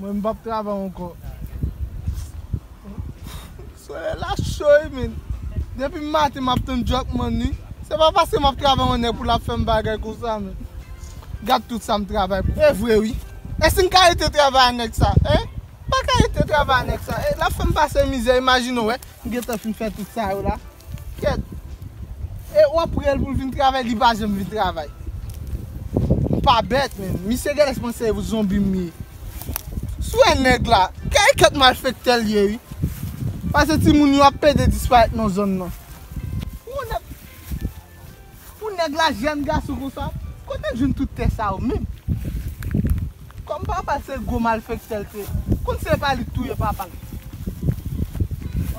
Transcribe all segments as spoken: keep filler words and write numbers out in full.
Mwen, m p ap travay ankò. Solèy la cho wi, men. Depi maten, m ap tann Djòkmann wi. Se pa paske m ap travay yon nèg pou l ap fè m bagay konsa, men. Gad tout sa m travay pou. E vre, wi. E si m ka rete travay a nèg sa, en? M pa ka rete travay a nèg sa. E, l ap fè m pase mizè, imajine w, wè. M gentan fin fè tout sa yo la. Kèt. E w ap priye l pou l vin travay, li pa janm vin travay. M pa bèt, men. Misye genlè panse se zonbi m ye. Si w wè nèg la, kèt malfektè l ye, wi. Paske timoun yo ap pede disparèt nan zòn nan. Pou nèg, pou nèg la jèn gason konsa, kote l jwenn tout tè sa yo menm? Kòm papa l se gwo malfektè l te, konn se pa li k touye papa l.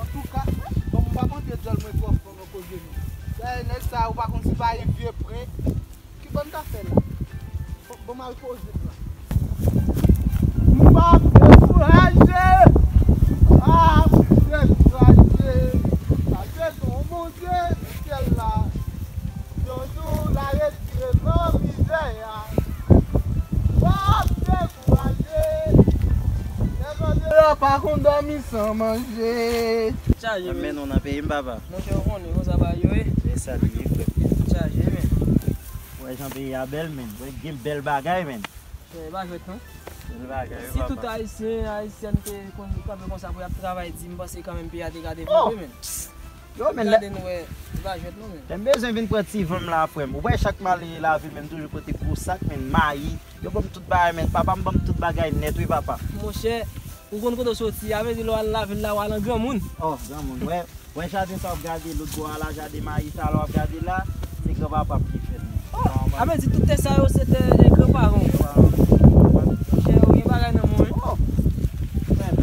Antouka, bon, m p ap antre dyòl mwen twò fon nan koze nou. Dayè, nèg sa yo pa konn si pa yon vye prank. Ki bò n ka fè la? Bon, bon, m al poze m la. M p ap dekouraje. M p ap dekouraje. Paske gon Bondye nan syèl la. Yon jou, l a retire nan mizè a. W ap dekouraje. Nèg andeyò pa konn dòmi san manje. Chaje, men. Men nou nan peyi m, papa. Monchè, ou konnen konsa bagay yo ye. Se sa li ye, frè. Chaje, men. Wè jan peyi a bèl, men. Wè gen bèl bagay, men. E pa jwèt non. Bèl bagay, wi, papa. Si tout Ayisyen, Ayisyèn te konn kanpe konsa pou y ap travay di, m panse kanmenm peyi a te ka devlope, men. Yo, men, lè, gade nou wè, e pa jwèt non, men. Lè m bezwen vin pran ti van m la, frè m. Ou wè chak m ale lavil, men m toujou pote gwo sak, men mayi. Yo ban m tout bagay, men. Papa m ban m tout bagay nèt, wi, papa. Monchè, ou konn kote w soti, a vle di lè w al lavil la, w al an granmoun. Oh, granmoun, wè. Wè jaden sa w ap gade lòt bò a la, jaden mayi sa la w ap gade la, se granpapa m ki fè l. Oh, a vle di tout tè sa yo se tè, e, granparan w. Granparan m. Monchè, ou gen bagay nan men w, wi. Oh, frè m.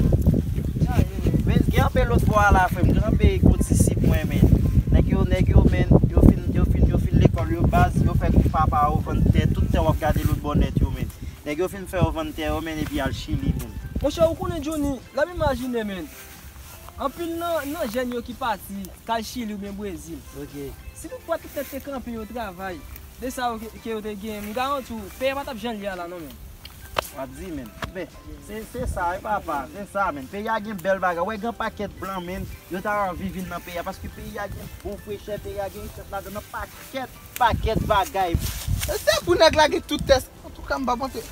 Men gen anpil lòt bò a la, frè m. Gen anpil kondisip mwen, men. Nèg yo, nèg yo, men, yo fin, yo fin, yo fin lekòl yo baz, yo fè kou papa yo vann tè, tout tè w ap gade lòt bò nèt yo, men. Nèg yo fin fè yo vann tè yo, men, epi al Chili, men. Monchè, ou konnen Johnny, lè m imajine, men. Anpil nan, nan jèn yo ki pati, k al Chili oubyen Brezil. Ok. Si toutfwa tout tèt te kanpe yo travay, de sa yo ke, ke yo te genyen, m garanti w, peyi a pa t ap jan l ye a la non, men. W ap di, men. Men, se, se sa, wi, papa. Se sa, men. Peyi a gen bèl bagay. Wè, gen pakèt blan, men. Yo ta anvi vin nan peyi a. Paske peyi a gen bon frechè, peyi a gen richès ladan nan pakèt, pakèt bagay. E se pou nèg la gen tout tè. Antouka, m p ap monte.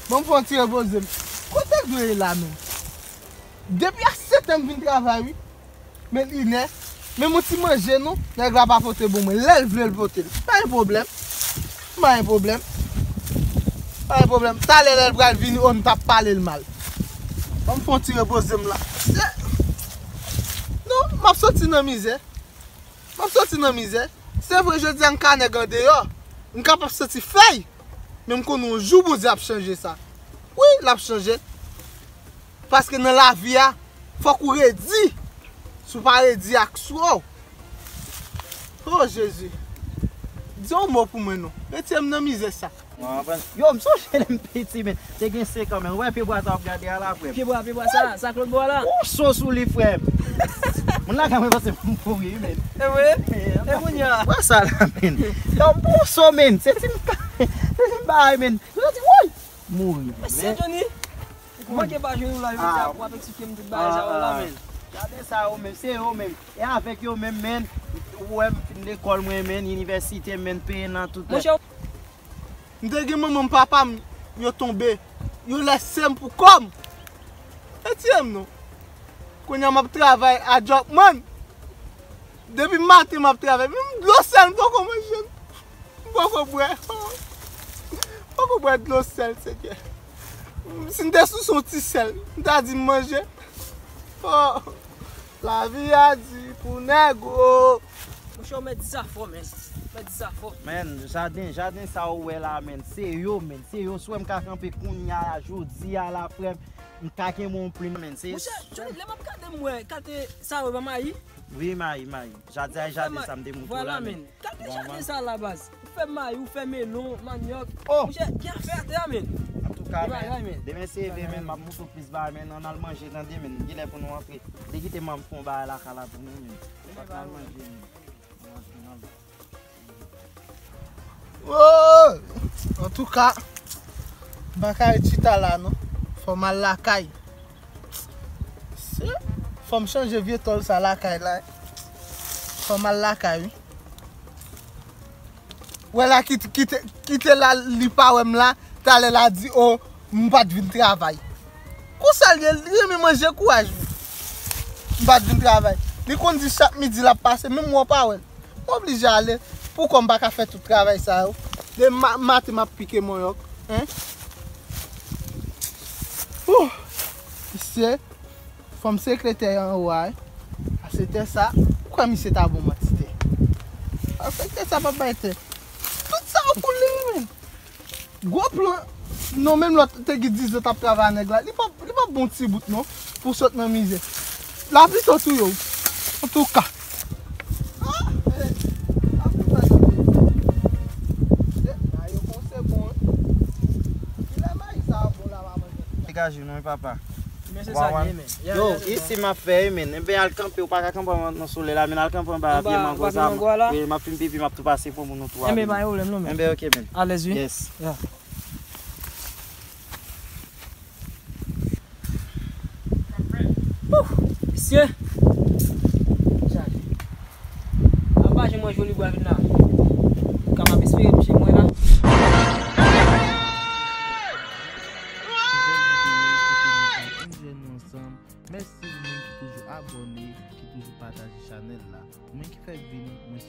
Bon, m fè yon ti repoze m. Kote dwe ye la, men? Depi a sèt an m vin travay, wi. Men inè, men yon ti manje non, nèg la pa pote bon mwen. Lè l vle l pote l. Pa gen pwoblèm. Pa gen pwoblèm. Pa gen pwoblèm. Talè lè l pral vini, o, m t ap pale l mal. Ban m fè yon ti repoze m la. Se, non, m ap soti nan mizè. M ap soti nan mizè. Se vre, jodi a m ka nèg andeyò. M kapab santi fèy. Men m konnen yon jou Bondye ap chanje sa. Wi, l ap chanje. Paske nan lavi a, fòk ou redi. Si w pa redi ak sou w. O Jezi. Di yon mo pou mwen non. Retire m nan mizè sa. Yo, m sonje lè m piti, men. Te gen senk an, men. Ou wè pyebwa sa w ap gade a la, frè m? Pyebwa, pyebwa sa, sa k lòt bò a la? Yon so sou li, frè m. Moun lakay mwen panse m mouri, men. E vre? E kounye a? Wè sa la, men. Yo, m pran yon so, men. Se ti m ka, se ti m bagay, men. Yo di, woy! Mouri. Mesye Johnny, ou manke pa jwenn ou la, yo di ap, w ap eksplike m tout bagay sa yo la, men. Gade sa yo menm, se yo menm. E avèk yo menm, men, ou wè m fin lekòl mwen, men, inivèsite, men, peye nan tout. Monchè, m te gen manman m, papa m, yo tonbe. Yo lèse m pou kò m. Retire m non. Kounye a m ap travay a Djòkmann. Depi maten m ap travay. Menm dlo sèl m poko manje. M poko bwè. M poko bwè dlo sèl, Senyè. Si m te sou yon ti sèl, m ta di m manje. Oh, lavi a di pou nèg, oh. Monchè, w mèt di sa fò, men. W mèt di sa fò. Men, jaden, jaden sa ou wè la, men. Se yo, men. Se yo, si w wè m ka kanpe kounye a la, jodi a la, frè m, m ka kenbe yon plim, men. Se... Monchè, Johnny, lè m ap gade, m wè, kate sa yo, pa mayi? Wi, mayi, mayi. Jaden a, jaden sa m te montre w la, men. Kate jaden sa la, baz. Ou fè mayi, ou fè melon, manyòk. Oh! Monchè, gen afè atè a, men. Antouka, men, demen se ve, men, m ap montre w plis bagay, men, ann al manje, tande, men. Genlè pou nou antre. Te kite manman m fè yon bagay lakay la pou nou, men. Ann al manje, men. Ann al manje, men. Oh! Antouka, m pa ka ret chita la, non. Fò m al lakay. Se, fò m chanje vye tòl sa lakay la. Fò m al lakay, wi. Wè la, kite, kite, kite la, li pa wè m la, talè la di, o, m pa t vin travay. Konsa l ye, li renmen manje kouraj mwen. M pa t vin travay. Li konn di chak midi l ap pase, menm wè w pa wè l. M oblije ale. Poukò m pa ka fè tout travay sa yo? De ma-, maten m ap pike manyòk. Hein? Ouh! Misye, fò m sekretè anwo a, wi. A se tè sa, ou kwè misye ta bon manti tè? A se tè sa p ap bay tè. Tout sa yo pou li, wi, menm. Gwo plan. Non, menm lòt te gen diz an t ap travay a nèg la. Li pa, li pa bon ti bout non, pou sot nan mizè. La pito touye w. Antouka. Ah, eh, ap tou fè sa. Eh, mayo konse bon, wi. Kilè mayi sa a bon la, maman? Degaje w non, wi, papa. Men se sa l ye, men. Yo, isi m ap fè, wi, men. Enben, al kanpe, ou pa ka kanpe nan solèy la, men al kanpe anba pye mango sa. Wi, m ap fin pipi, m ap tou pase pou moun ou tou. Enben, pa gen pwoblèm non, men. Enben, ok, men. Alèz, wi. Yes. Ouh, mesye. Chaje. Apa jan mwen joli bwa vin la. Ka m ap espere m chez mwen la. Mèsi moun ki toujou abòne, ki toujou pataje chanèl la. Ou menm ki fè vini, mwen